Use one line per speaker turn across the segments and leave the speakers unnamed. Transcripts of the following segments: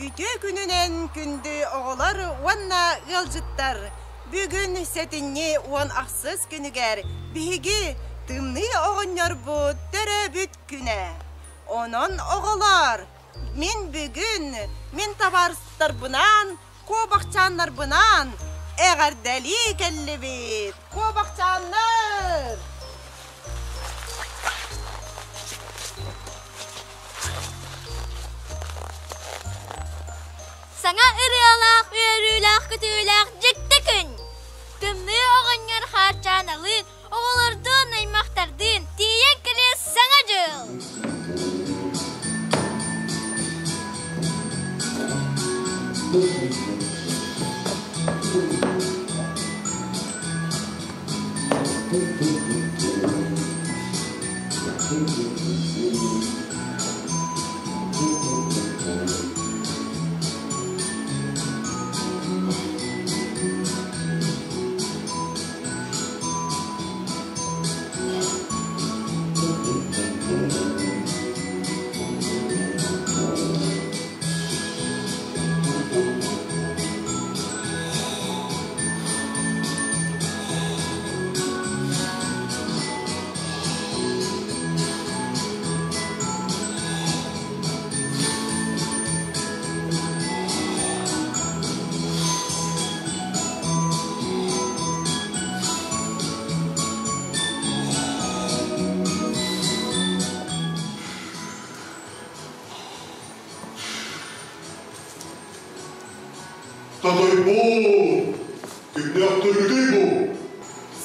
Үтүө күнүнэн күндү оҕолор уонна ыалдьыттар! Бүгүн сэтинньи 18 күнүгэр биһиги Тымныы оҕонньорбут төрөөбүт күнэ. Онон оҕолор, мин бүгүн мин табаарыстарбынаан Куобахчааннарбынаан эҕэрдэлии кэллибит! Куобахчааннар!
Саҥа ырыалаах, үөрүүлээх, көтүүлээх дьикти күн! Тымныы оҕонньор Хаарчааналыын Оҕолордуун, аймахтардыын тиийэн кэлиэ Саҥа дьыл!
Татайбоо! Кимнээхтэргитий бу?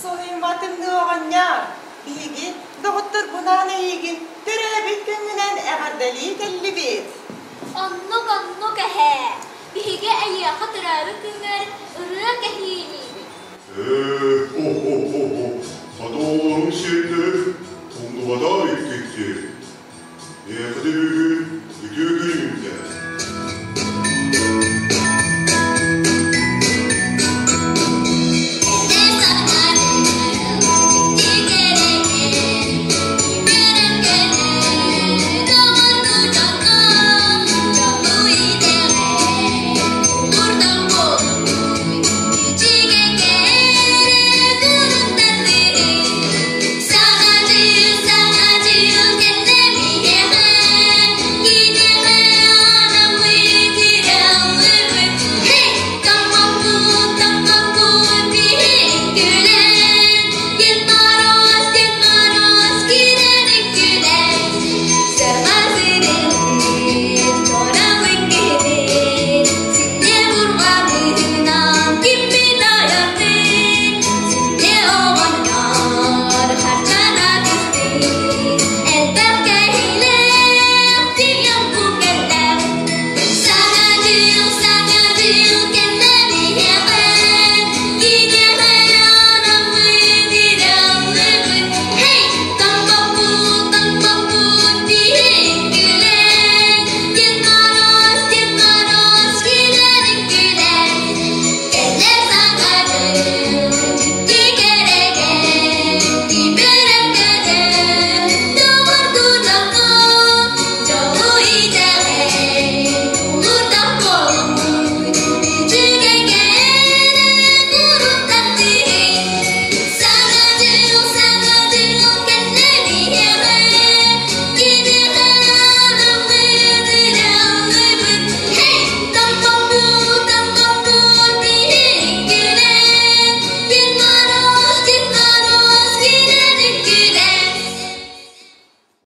Соһуйбатым оҕонньор, биһиги доҕотторбунаан эйигин төрөөбүт күҥҥүнэн эҕэрдэлии кэллибит.
Оннук-оннук эһээ. Биһиги эйиэхэ төрөөбүт күҥҥэр ырыа кэһиилиибит.
Ээ, хо-хо-хо-хо, хата оҕолорум сиэннэрим умнубатах эбиккит дии.